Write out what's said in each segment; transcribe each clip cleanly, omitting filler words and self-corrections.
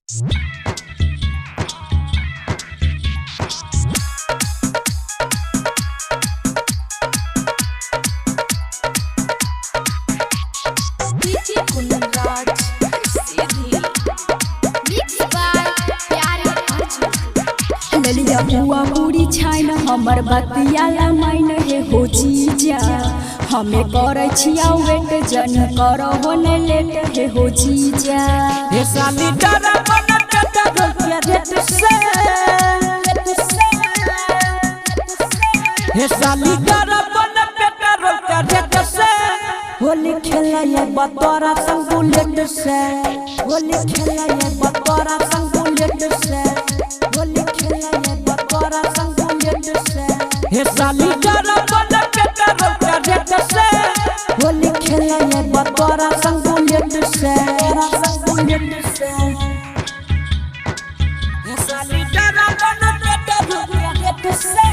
DJ Kunraj Sidhi. Mix by Pyare Arjun. ललिया बुआ पूरी छाइन हमर बतिया ला माइन हे हो जीजा, हमें करै छिया वेट जन करो हो न लेट हे हो जीजा। हे साली डरा बना टटा रुपया रेट से, हे साली डरा बना टटा रुपया रेट से। होली खेला ये बतोरा संग बुलेट से, होली खेला ये बतोरा संग बुलेट से, होली खेला ये बतोरा संग बुलेट से। हे साली डरा बना टटा रुपया रेट से, होली खेला ये बतोरा संग बुलेट से, संग बुलेट से। हे साली डरा बना टटा रुपया रेट से,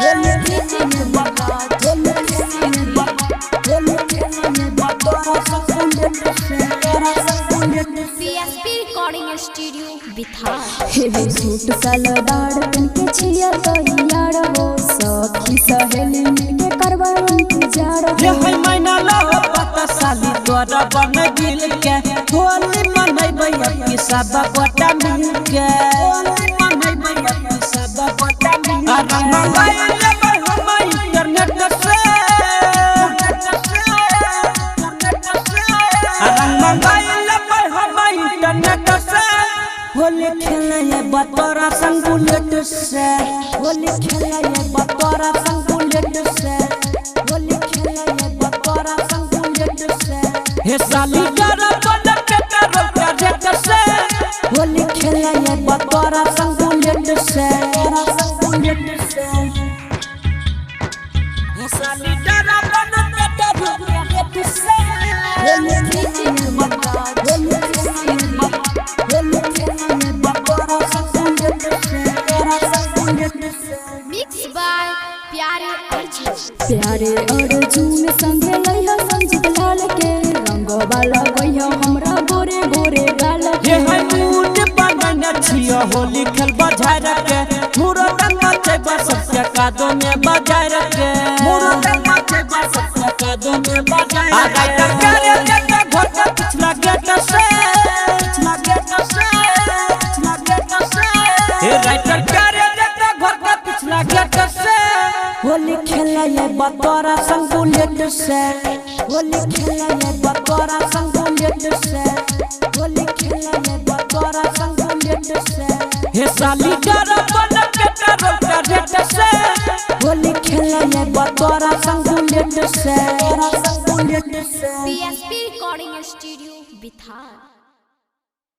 होली खेला ये बतोरा, होली खेला ये बतोरा, होली खेला ये बतोरा संग बुलेट से, संग बुलेट से। PSP Recording Studio, Bihar. हे सूट सलवार पहन के छिया तैयार हो, सखी सहेली मिलके करवा इंतजार रे हो। है मैना लहो पता साली तोरा बन गिल के, होली मनैबै की सब गोटा मिल के, होली मनैबै की सब गोटा मिल के। आ रंग मंगाई लेबै हम इंटरनेट से, आ रंग मंगाई लेबै हम इंटरनेट से। होली खेले बतोरा संग बुलेट से, होली खेले बतोरा संग बुलेट से, होली खेले बतोरा संग बुलेट से। हे साली डरा बना पेट्रोल का रेट से, होली खेले बतोरा संग बुलेट से, संग बुलेट से। हे साली डरा बना पेट्रोल का रेट से, होली खेले बतोरा, होली खेले बतोरा, होली खेले बतोरा संग बुलेट से, संग bullet Se. Mix by Pyare Arjun. प्यारे अर्जुन संगे लइहा संजीत लाल के, रंगवा लगैहा हमरा गोरे गोरे गाल ये के। है मूड बनने छियो होली खेल बजाय रखे, मुरो रंग नचैबा सबके कादो में बजाय रखे, मुरो रंग नचैबा सबके कादो में बजाय। आ राइटर करे जगह घर के पिछला गेट से, पिछला गेट से, पिछला गेट से। हे राइटर करे जगह घर के पिछला गेट से, होली खेला ये बतोरा संग बुलेट से, होली खेला ये बतोरा संग बुलेट से, होली खेला ये बतोरा संग बुलेट से। हे साली डरा बना पेट्रोल का रेट से, होली खेला ये बतोरा संग बुलेट से, संग बुलेट से। PSP Recording Studio, Bihar.